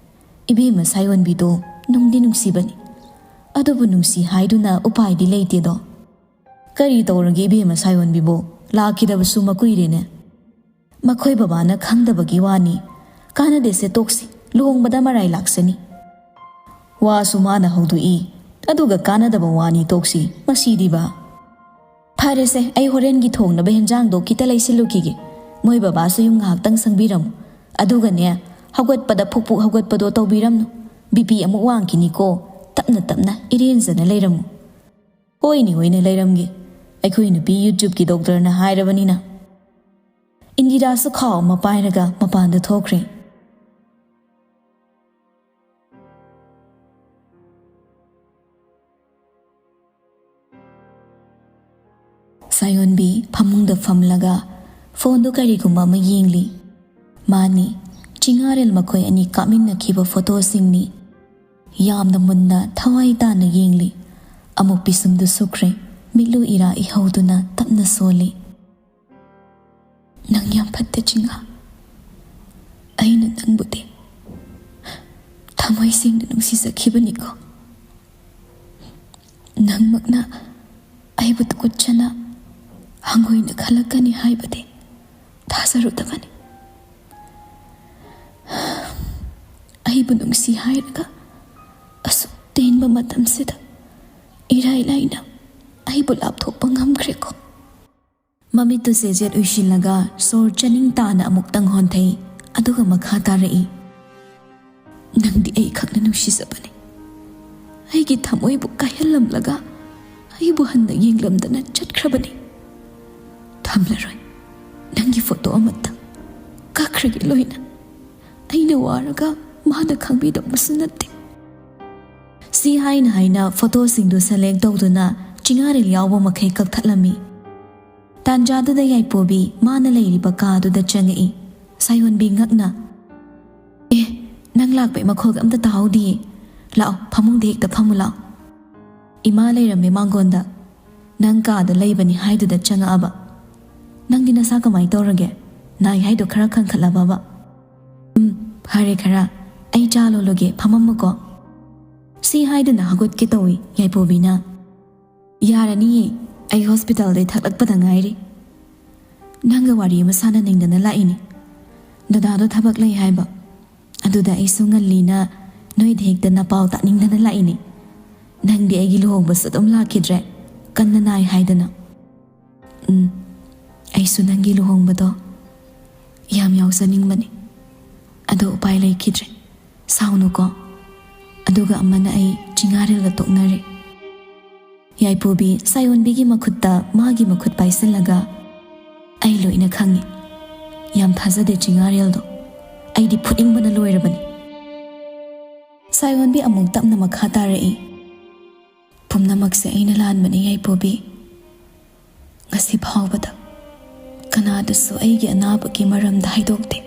ꯏꯕꯦꯝꯃ ꯁꯥꯌꯣꯟꯕꯤꯗꯣ ꯅꯨꯡꯗꯤ ꯅꯨꯡꯁꯤꯕꯅꯤ, ꯑꯗꯨꯕꯨ ꯅꯨꯡꯁꯤ ꯍꯥꯏꯗꯨꯅ ꯎꯄꯥꯏꯗꯤ ꯂꯩꯇꯦꯗꯣ꯫ ꯀꯔꯤ ꯇꯧꯔꯒꯦ ꯏꯕꯦꯝꯃ ꯁꯥꯌꯣꯟꯕꯤꯕꯨ? ꯂꯥꯛꯈꯤꯗꯕꯁꯨ ꯃꯀꯨꯏꯔꯦꯅꯦ꯫ ꯃꯈꯣꯏ ꯕꯕꯥꯅ ꯈꯪꯗꯕꯒꯤ ꯋꯥꯅꯤ꯫ ꯀꯥꯟꯅꯗꯦꯁꯦ, ꯇꯣꯛꯁꯤ, ꯂꯨꯍꯣꯡꯕꯗ ꯃꯔꯥꯏ ꯂꯥꯛꯁꯅꯤ꯫ ꯋꯥꯁꯨ ꯃꯥꯅ ꯍꯧꯗꯣꯛꯏ, ꯑꯗꯨꯒ ꯀꯥꯟꯅꯗꯕ ꯋꯥꯅꯤ ꯇꯣꯛꯁꯤ, ꯃꯁꯤꯗꯤꯕ꯫ ꯐꯔꯦꯁꯦ, ꯑꯩ ꯍꯣꯔꯦꯟꯒꯤ ꯊꯣꯡꯅꯕ ꯍꯦꯟꯖꯥꯡꯗꯣ ꯈꯤꯇ ꯂꯩꯁꯤꯜꯂꯨꯈꯤꯒꯦ꯫ ꯃꯣꯏ ꯕꯕꯥꯁꯨ ꯌꯨꯝ ꯉꯥꯏꯍꯥꯛꯇꯪ ꯁꯪꯕꯤꯔꯝꯃꯨ꯫ ꯑꯗꯨꯒꯅꯦ, ꯍꯧꯒꯠꯄꯗ ꯐꯨꯛ ꯐꯨꯛ ꯍꯧꯒꯠꯄꯗꯣ ꯇꯧꯕꯤꯔꯝꯅꯨ꯫ ꯕꯤ ꯄꯤ ꯑꯃꯨꯛ ꯋꯥꯡꯈꯤꯅꯤꯀꯣ꯫ ꯇꯞꯅ ꯇꯞꯅ ꯏꯔꯦꯟꯖꯅ ꯂꯩꯔꯝꯃꯨ꯫ ꯍꯣꯏꯅꯦ, ꯍꯣꯏꯅꯦ, ꯂꯩꯔꯝꯒꯦ꯫ ꯑꯩꯈꯣꯏ ꯅꯨꯄꯤ YouTubeꯀꯤ ꯗꯣꯛꯇꯔꯅ ꯍꯥꯏꯔꯕꯅꯤꯅ꯫ ꯏꯟꯗꯤꯔꯥꯁꯨ ꯈꯥꯎ ꯑꯃ ꯄꯥꯏꯔꯒ ꯃꯄꯥꯟꯗ ꯊꯣꯛꯈ꯭ꯔꯦ꯫ ꯁꯥꯌꯣꯟꯕꯤ ꯐꯃꯨꯡꯗ ꯐꯝꯂꯒ ꯐꯣꯟꯗꯨ ꯀꯔꯤꯒꯨꯝꯕ ꯑꯃ ꯌꯦꯡꯂꯤ꯫ ꯃꯥꯅꯤ, ꯆꯤꯉꯥꯔꯦꯜ ꯃꯈꯣꯏ ꯑꯅꯤ ꯀꯥꯞꯃꯤꯟꯅꯈꯤꯕ ꯐꯣꯇꯣꯁꯤꯡꯅꯤ꯫ ꯌꯥꯝꯅ ꯃꯨꯟꯅ ꯊꯋꯥꯏ ꯇꯥꯅ ꯌꯦꯡꯂꯤ꯫ ꯑꯃꯨꯛ ꯄꯤꯁꯨꯝꯗꯨ ꯁꯨꯛꯈ꯭ꯔꯦ꯫ ꯃꯤꯠꯂꯨ ꯏꯔꯥ ꯏꯍꯧꯗꯨꯅ ꯇꯞꯅ ꯁꯣꯜꯂꯤ꯫ "ꯅꯪ ꯌꯥꯝ ꯐꯠꯇꯦ ꯆꯤꯉꯥ꯫ ꯑꯩꯅ ꯅꯪꯕꯨꯗꯤ ꯊꯃꯣꯏ ꯁꯦꯡꯅ ꯅꯨꯡꯁꯤꯖꯈꯤꯕꯅꯤꯀꯣ꯫ ꯅꯪꯃꯛꯅ ꯑꯩꯕꯨ ꯇꯨꯀꯠꯆꯅ ꯍꯪꯒꯣꯏꯅ ꯈꯜꯂꯛꯀꯅꯤ ꯍꯥꯏꯕꯗꯤ ꯊꯥꯖꯔꯨꯗꯕꯅꯤ꯫ ꯑꯩꯕꯨ ꯅꯨꯡꯁꯤ ꯍꯥꯏꯔꯒ ꯑꯁꯨꯛ ꯇꯦꯟꯕ ꯃꯇꯝꯁꯤꯗ ꯏꯔꯥꯏ ꯂꯥꯏꯅ ꯑꯩꯕꯨ ꯂꯥꯞꯊꯣꯛꯄ ꯉꯝꯈ꯭ꯔꯦꯀꯣ"꯫ ꯃꯃꯤꯠꯇꯨ ꯆꯦꯖꯦꯠ ꯎꯏꯁꯤꯜꯂꯒ ꯁꯣꯔ ꯆꯥꯅꯤꯡ ꯇꯥꯅ ꯑꯃꯨꯛꯇꯪ ꯍꯣꯟꯊꯩ, ꯑꯗꯨꯒ ꯃꯈꯥ ꯇꯥꯔꯛꯏ꯫ "ꯅꯪꯗꯤ ꯑꯩ ꯈꯛꯅ ꯅꯨꯡꯁꯤꯖꯕꯅꯤ꯫ ꯑꯩꯒꯤ ꯊꯃꯣꯏꯕꯨ ꯀꯥꯏꯍꯜꯂꯝꯂꯒ ꯑꯩꯕꯨ ꯍꯟꯅ ꯌꯦꯡꯂꯝꯗꯅ ꯆꯠꯈ꯭ꯔꯕꯅꯤ꯫ ꯊꯝꯂꯔꯣꯏ ꯅꯪꯒꯤ ꯐꯣꯇꯣ ꯑꯃꯠꯇ꯫ ꯀꯛꯈ꯭ꯔꯒꯦ ꯂꯣꯏꯅ꯫ ꯑꯩꯅ ꯋꯥꯔꯒ ꯃꯥꯅ ꯈꯪꯕꯤꯗꯧꯕꯁꯨ ꯅꯠꯇꯦ"꯫ ꯁꯤ ꯍꯥꯏꯅ ꯍꯥꯏꯅ ꯐꯣꯇꯣꯁꯤꯡꯗꯨ ꯁꯦꯂꯦꯛ ꯇꯧꯗꯨꯅ ꯆꯤꯉꯥꯔꯦꯜ ꯌꯥꯎꯕ ꯃꯈꯩ ꯀꯛꯊꯠꯂꯝꯃꯤ꯫ ꯇꯥꯟꯖꯥꯗꯨꯗ ꯌꯥꯏꯄꯣꯕꯤ ꯃꯥꯅ ꯂꯩꯔꯤꯕ ꯀꯥꯗꯨꯗ ꯆꯪꯉꯛꯏ꯫ ꯁꯥꯌꯣꯟꯕꯤ ꯉꯛꯅ, "ꯑꯦ, ꯅꯪ ꯂꯥꯛꯄꯩ ꯃꯈꯣꯜꯒ ꯑꯝꯇ ꯇꯥꯍꯧꯗꯤꯌꯦ꯫ ꯂꯥꯛꯑꯣ, ꯐꯃꯨꯡꯗ ꯍꯦꯛꯇ ꯐꯝꯃꯨ ꯂꯥꯛꯑꯣ꯫ ꯏꯃꯥ ꯂꯩꯔꯝꯃꯦ ꯃꯥꯡꯒꯣꯟꯗ꯫ ꯅꯪ ꯀꯥꯗ ꯂꯩꯕꯅꯤ ꯍꯥꯏꯗꯨꯗ ꯆꯪꯉꯛꯑꯕ꯫ ꯅꯪꯗꯤ ꯅꯁꯥ ꯀꯃꯥꯏ ꯇꯧꯔꯒꯦ? ꯅꯥꯏ ꯍꯥꯏꯗꯣ ꯈꯔ ꯀꯟꯈꯠꯂꯕꯕ?" "ꯎꯝ, ꯐꯔꯦ ꯈꯔ꯫ ꯑꯩ ꯆꯥ ꯂꯣꯜꯂꯨꯒꯦ, ꯐꯝꯃꯝꯃꯨꯀꯣ"꯫ ꯁꯤ ꯍꯥꯏꯗꯨꯅ ꯍꯧꯒꯠꯀꯦ ꯇꯧꯏ ꯌꯥꯏꯄꯣꯕꯤꯅ꯫ "ꯌꯥꯔꯅꯤꯌꯦ, ꯑꯩ ꯍꯣꯁꯄꯤꯇꯥꯜꯗꯩ ꯊꯛꯂꯛꯄꯗ ꯉꯥꯏꯔꯤ꯫ ꯅꯪꯒ ꯋꯥꯔꯤ ꯑꯃ ꯁꯥꯟꯅꯅꯤꯡꯗꯅ ꯂꯥꯛꯏꯅꯤ꯫ ꯗꯗꯥꯗꯣ ꯊꯕꯛ ꯂꯩ ꯍꯥꯏꯕ꯫ ꯑꯗꯨꯗ ꯑꯩꯁꯨ ꯉꯜꯂꯤꯅ ꯅꯣꯏꯗ ꯍꯦꯛꯇ ꯅꯄꯥꯎ ꯇꯥꯅꯤꯡꯗꯅ ꯂꯥꯛꯏꯅꯤ꯫ ꯅꯪꯗꯤ ꯑꯩꯒꯤ ꯂꯨꯍꯣꯡꯕꯁꯨ ꯑꯗꯨꯝ ꯂꯥꯛꯈꯤꯗ꯭ꯔꯦ, ꯀꯟꯅ ꯅꯥꯏ ꯍꯥꯏꯗꯅ"꯫ "ꯎꯝ, ꯑꯩꯁꯨ ꯅꯪꯒꯤ ꯂꯨꯍꯣꯡꯕꯗꯣ ꯌꯥꯝ ꯌꯥꯎꯖꯅꯤꯡꯕꯅꯤ꯫ ꯑꯗꯣ ꯎꯄꯥꯏ ꯂꯩꯈꯤꯗ꯭ꯔꯦ꯫ ꯁꯥꯎꯅꯨꯀꯣ꯫ ꯑꯗꯨꯒ ꯑꯃꯅ ꯑꯩ ꯆꯤꯡꯉꯥꯔꯦꯜꯒ ꯇꯣꯛꯅꯔꯦ꯫ ꯌꯥꯏꯄꯣꯕꯤ ꯁꯥꯌꯣꯟꯕꯤꯒꯤ ꯃꯈꯨꯠꯇ ꯃꯥꯒꯤ ꯃꯈꯨꯠ ꯄꯥꯏꯁꯤꯜꯂꯒ, "ꯑꯩ ꯂꯣꯏꯅ ꯈꯪꯉꯤ꯫ ꯌꯥꯝ ꯊꯥꯖꯗꯦ ꯆꯤꯡꯉꯥꯔꯦꯜꯗꯣ꯫ ꯑꯩꯗꯤ ꯐꯨꯅꯤꯡꯕꯅ ꯂꯣꯏꯔꯕꯅꯤ꯫" ꯁꯥꯌꯣꯟꯕꯤ ꯑꯃꯨꯛ ꯇꯞꯅ ꯃꯈꯥ ꯇꯥꯔꯛꯏ, "ꯄꯨꯝꯅꯃꯛꯁꯦ ꯑꯩꯅ ꯂꯥꯟꯕꯅꯤ ꯌꯥꯏꯄꯣꯕꯤ꯫ ꯉꯁꯤ ꯐꯥꯎꯕꯗ ꯀꯅꯥꯗꯁꯨ ꯑꯩꯒꯤ ꯑꯅꯥꯕꯒꯤ ꯃꯔꯝꯗ ꯍꯥꯏꯗꯣꯛꯇꯦ꯫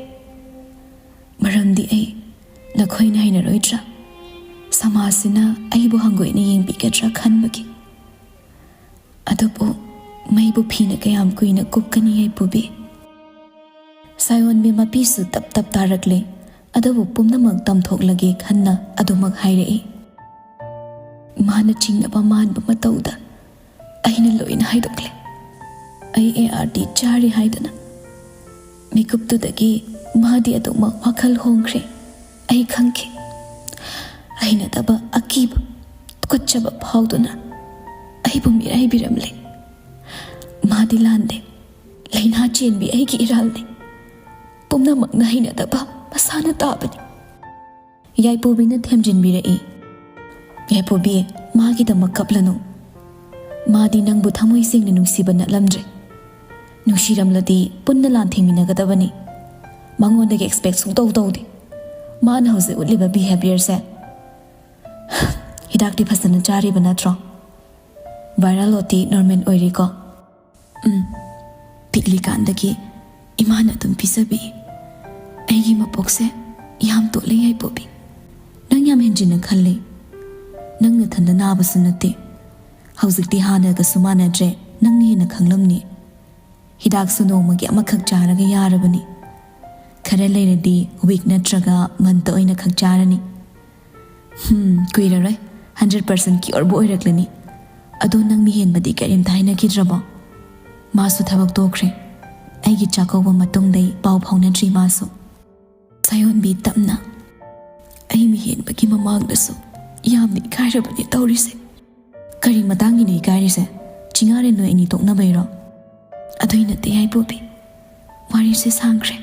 ꯃꯔꯝꯗꯤ ꯑꯩ ꯅꯈꯣꯏꯅ ꯍꯩꯅꯔꯣꯏꯗ꯭ꯔꯥ? ꯁꯃꯥꯖꯁꯤꯅ ꯑꯩꯕꯨ ꯍꯪꯒꯣꯏꯅ ꯌꯦꯡꯕꯤꯒꯗ꯭ꯔꯥ ꯈꯟꯕꯒꯤ꯫ ꯑꯗꯨꯕꯨ ꯃꯩꯕꯨ ꯐꯤꯅ ꯀꯌꯥꯝ ꯀꯨꯏꯅ ꯀꯨꯞꯀꯅꯤ ꯌꯥꯏꯄꯣꯕꯤ?" ꯁꯥꯌꯣꯟꯕꯤ ꯃꯄꯤꯁꯨ ꯇꯞ ꯇꯞ ꯇꯥꯔꯛꯂꯦ꯫ ꯑꯗꯨꯕꯨ ꯄꯨꯝꯅꯃꯛ ꯇꯝꯊꯣꯛꯂꯒꯦ ꯈꯟꯅ ꯑꯗꯨꯃꯛ ꯍꯥꯏꯔꯛꯏ꯫ ꯃꯥꯅ ꯆꯤꯡꯅꯕ ꯃꯥꯟꯕ ꯃꯇꯧꯗ ꯑꯩꯅ ꯂꯣꯏꯅ ꯍꯥꯏꯗꯣꯛꯂꯦ꯫ ꯑꯩ ART ꯆꯥꯔꯤ ꯍꯥꯏꯗꯅ꯫ ꯃꯤꯀꯨꯞꯇꯨꯗꯒꯤ ꯃꯥꯗꯤ ꯑꯗꯨꯃꯛ ꯋꯥꯈꯜ ꯍꯣꯡꯈ꯭ꯔꯦ꯫ ꯑꯩ ꯈꯪꯈꯤ꯫ ꯍꯩꯅꯗꯕ, ꯑꯀꯤꯕ, ꯇꯨꯀꯠꯆꯕ ꯐꯥꯎꯗꯨꯅ ꯑꯩꯕꯨ ꯃꯤꯔꯥꯏꯕꯤꯔꯝꯂꯦ꯫ ꯃꯥꯗꯤ ꯂꯥꯟꯗꯦ꯫ ꯂꯥꯏꯅꯥ ꯆꯦꯟꯕꯤ ꯑꯩꯒꯤ ꯏꯔꯥꯜꯅꯤ꯫ ꯄꯨꯝꯅꯃꯛꯅ ꯍꯩꯅꯗꯕ ꯃꯁꯥꯅ ꯇꯥꯕꯅꯤ꯫ ꯌꯥꯏꯄꯣꯕꯤꯅ ꯊꯦꯝꯖꯤꯟꯕꯤꯔꯛꯏ꯫ "ꯌꯥꯏꯄꯣꯕꯤ, ꯃꯥꯒꯤꯗꯃꯛ ꯀꯞꯂꯅꯨ꯫ ꯃꯥꯗꯤ ꯅꯪꯕꯨ ꯊꯃꯣꯏ ꯁꯦꯡꯅ ꯅꯨꯡꯁꯤꯕ ꯅꯠꯂꯝꯗ꯭ꯔꯦ꯫ ꯅꯨꯡꯁꯤꯔꯝꯂꯗꯤ ꯄꯨꯟꯅ ꯂꯥꯟ ꯊꯦꯡꯃꯤꯟꯅꯒꯗꯕꯅꯤ꯫ ꯃꯉꯣꯟꯗꯒꯤ expect ꯁꯨꯡꯇꯧ ꯇꯧꯗꯦ꯫ ꯃꯥꯅ ꯍꯧꯖꯤꯛ ꯎꯠꯂꯤꯕ behaviourꯁꯦ꯫" "ꯍꯤꯗꯥꯛꯇꯤ ꯐꯖꯅ ꯆꯥꯔꯤꯕ ꯅꯠꯇ꯭ꯔꯣ? Viral loadꯇꯤ normal ꯑꯣꯏꯔꯤꯀꯣ?" "ꯎꯝ, ꯄꯤꯛꯂꯤꯀꯥꯟꯗꯒꯤ ꯏꯃꯥꯅ ꯑꯗꯨꯝ ꯄꯤꯖꯕꯤ꯫ ꯑꯩꯒꯤ ꯃꯄꯣꯛꯁꯦ ꯌꯥꯝ ꯇꯣꯜꯂꯦ ꯌꯥꯏꯄꯣꯕꯤ꯫ ꯅꯪ ꯌꯥꯝ ꯍꯦꯟꯖꯤꯟꯅ ꯈꯜꯂꯦ꯫ ꯅꯪ ꯅꯊꯟꯗ ꯅꯥꯕꯁꯨ ꯅꯠꯇꯦ꯫ ꯍꯧꯖꯤꯛꯇꯤ ꯍꯥꯟꯅꯒꯁꯨ ꯃꯥꯟꯅꯗ꯭ꯔꯦ, ꯅꯪꯅ ꯍꯦꯟꯅ ꯈꯪꯂꯝꯅꯤ꯫ ꯍꯤꯗꯥꯛꯁꯨ ꯅꯣꯡꯃꯒꯤ ꯑꯃꯈꯛ ꯆꯥꯔꯒ ꯌꯥꯔꯕꯅꯤ꯫ ꯈꯔ ꯂꯩꯔꯗꯤ week ꯅꯠꯇ꯭ꯔꯒ monthꯇ ꯑꯣꯏꯅ ꯈꯛ ꯆꯥꯔꯅꯤ꯫ ꯍꯝ, ꯀꯨꯏꯔꯔꯣꯏ, hundred percent cureꯕꯨ ꯑꯣꯏꯔꯛꯂꯅꯤ꯫ ꯑꯗꯣ ꯅꯪ ꯃꯤꯍꯦꯟꯕꯗꯤ ꯀꯔꯤꯝꯇ ꯍꯥꯏꯅꯈꯤꯗ꯭ꯔꯕꯣ?" "ꯃꯥꯁꯨ ꯊꯕꯛ ꯇꯣꯛꯈ꯭ꯔꯦ꯫ ꯑꯩꯒꯤ ꯆꯥꯛꯀꯧꯕ ꯃꯇꯨꯡꯗꯩ ꯄꯥꯎ ꯐꯥꯎꯅꯗ꯭ꯔꯤ ꯃꯥꯁꯨ꯫" ꯁꯥꯌꯣꯟꯕꯤ ꯇꯞꯅ, "ꯑꯩ ꯃꯤꯍꯦꯟꯕꯒꯤ ꯃꯃꯥꯡꯗꯁꯨ ꯌꯥꯝꯅ ꯏꯀꯥꯏꯔꯕꯅꯤ ꯇꯧꯔꯤꯁꯦ꯫" "ꯀꯔꯤ ꯃꯇꯥꯡꯒꯤꯅꯣ ꯏꯀꯥꯏꯔꯤꯁꯦ? ꯆꯤꯡꯉꯥꯔꯦꯜ ꯅꯣꯏ ꯑꯅꯤ ꯇꯣꯛꯅꯕꯩꯔꯣ?" "ꯑꯗꯨꯏ ꯅꯠꯇꯦ ꯌꯥꯏꯄꯣꯕꯤ, ꯋꯥꯔꯤꯁꯦ ꯁꯥꯡꯈ꯭ꯔꯦ꯫"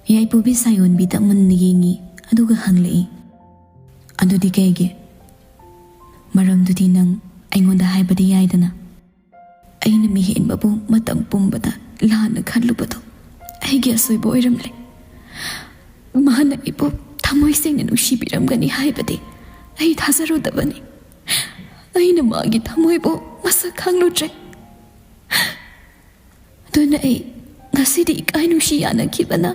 ꯌꯥꯏꯄꯨꯕꯤ ꯁꯥꯌꯣꯟꯕꯤꯗ ꯃꯨꯟꯅ ꯌꯦꯡꯉꯤ, ꯑꯗꯨꯒ ꯍꯪꯂꯛꯏ, "ꯑꯗꯨꯗꯤ ꯀꯩꯒꯤ? ꯃꯔꯝꯗꯨꯗꯤ ꯅꯪ ꯑꯩꯉꯣꯟꯗ ꯍꯥꯏꯕꯗꯤ ꯌꯥꯏꯗꯅ?" ꯑꯩꯅ ꯃꯤꯍꯦꯟꯕꯕꯨ ꯃꯇꯝ ꯄꯨꯝꯕꯗ ꯂꯥꯟꯅ ꯈꯜꯂꯨꯕꯗꯣ ꯑꯩꯒꯤ ꯑꯁꯣꯏꯕ ꯑꯣꯏꯔꯝꯂꯦ꯫ ꯃꯍꯥꯛꯅ ꯑꯩꯕꯨ ꯊꯃꯣꯏ ꯁꯦꯡꯅ ꯅꯨꯡꯁꯤꯕꯤꯔꯝꯒꯅꯤ ꯍꯥꯏꯕꯗꯤ ꯑꯩ ꯊꯥꯖꯔꯨꯗꯕꯅꯤ꯫ ꯑꯩꯅ ꯃꯥꯒꯤ ꯊꯃꯣꯏꯕꯨ ꯃꯁꯛ ꯈꯪꯂꯨꯗ꯭ꯔꯦ꯫ ꯑꯗꯨꯅ ꯑꯩ ꯉꯁꯤꯗꯤ ꯏꯀꯥꯏ ꯅꯨꯡꯁꯤ ꯌꯥꯅꯈꯤꯕꯅ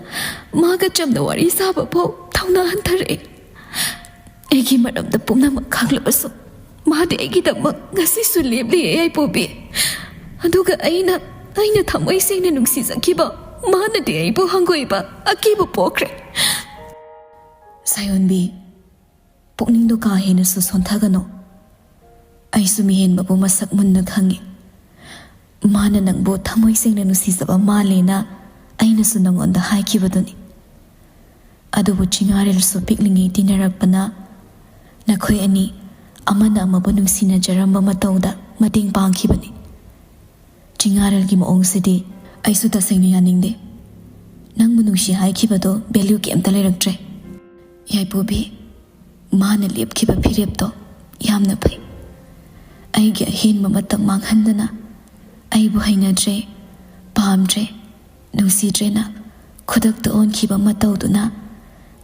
ꯃꯥꯒ ꯆꯝꯅ ꯋꯥꯔꯤ ꯁꯥꯕ ꯐꯥꯎ ꯊꯧꯅꯥ ꯍꯟꯊꯔꯛꯑꯦ꯫ ꯑꯩꯒꯤ ꯃꯔꯝꯗ ꯄꯨꯝꯅꯃꯛ ꯈꯪꯂꯕꯁꯨ ꯃꯥꯗꯤ ꯑꯩꯒꯤꯗꯃꯛ ꯉꯁꯤꯁꯨ ꯂꯦꯞꯂꯤ, ꯌꯥꯏꯄꯨꯕꯤ꯫ ꯑꯗꯨꯒ ꯑꯩꯅ, ꯑꯩꯅ ꯊꯃꯣꯏ ꯁꯦꯡꯅ ꯅꯨꯡꯁꯤꯖꯈꯤꯕ ꯃꯥꯅꯗꯤ ꯑꯩꯕꯨ ꯍꯪꯒꯣꯏꯕ, ꯑꯀꯤꯕ ꯄꯣꯛꯈ꯭ꯔꯦ꯫ ꯁꯥꯌꯣꯟꯕꯤ, ꯄꯨꯛꯅꯤꯡꯗꯣ ꯀꯥ ꯍꯦꯟꯅꯁꯨ ꯁꯣꯟꯊꯒꯅꯨ꯫ ꯑꯩꯁꯨ ꯃꯤꯍꯦꯟꯕꯕꯨ ꯃꯁꯛ ꯃꯨꯟꯅ ꯈꯪꯉꯤ꯫ ꯃꯥꯅ ꯅꯪꯕꯨ ꯊꯃꯣꯏ ꯁꯦꯡꯅ ꯅꯨꯡꯁꯤꯖꯕ ꯃꯥꯜꯂꯦꯅ ꯑꯩꯅꯁꯨ ꯅꯉꯣꯟꯗ ꯍꯥꯏꯈꯤꯕꯗꯨꯅꯤ꯫ ꯑꯗꯨꯕꯨ ꯆꯤꯡꯉꯥꯔꯦꯜꯁꯨ ꯄꯤꯛꯂꯤꯉꯩ ꯇꯤꯟꯅꯔꯛꯄꯅ ꯅꯈꯣꯏ ꯑꯅꯤ ꯑꯃꯅ ꯑꯃꯕꯨ ꯅꯨꯡꯁꯤꯅꯖꯔꯝꯕ ꯃꯇꯧꯗ ꯃꯇꯦꯡ ꯄꯥꯡꯈꯤꯕꯅꯤ꯫ ꯆꯤꯡꯉꯥꯔꯦꯜꯒꯤ ꯃꯑꯣꯡꯁꯤꯗꯤ ꯑꯩꯁꯨ ꯇꯁꯦꯡꯅ ꯌꯥꯅꯤꯡꯗꯦ꯫ ꯅꯪꯕꯨ ꯅꯨꯡꯁꯤ ꯍꯥꯏꯈꯤꯕꯗꯣ value ꯀꯩꯝꯇ ꯂꯩꯔꯛꯇ꯭ꯔꯦ꯫ ꯌꯥꯏꯄꯨꯕꯤ, ꯃꯥꯅ ꯂꯦꯞꯈꯤꯕ ꯐꯤꯔꯦꯞꯇꯣ ꯌꯥꯝꯅ ꯐꯩ꯫ ꯑꯩꯒꯤ ꯑꯍꯦꯟꯕ ꯃꯇꯝ ꯃꯥꯡꯍꯟꯗꯅ ꯑꯩꯕꯨ ꯍꯩꯅꯗ꯭ꯔꯦ, ꯄꯥꯝꯗ꯭ꯔꯦ, ꯅꯨꯡꯁꯤꯗ꯭ꯔꯦꯅ ꯈꯨꯗꯛꯇ ꯑꯣꯟꯈꯤꯕ ꯃꯇꯧꯗꯨꯅ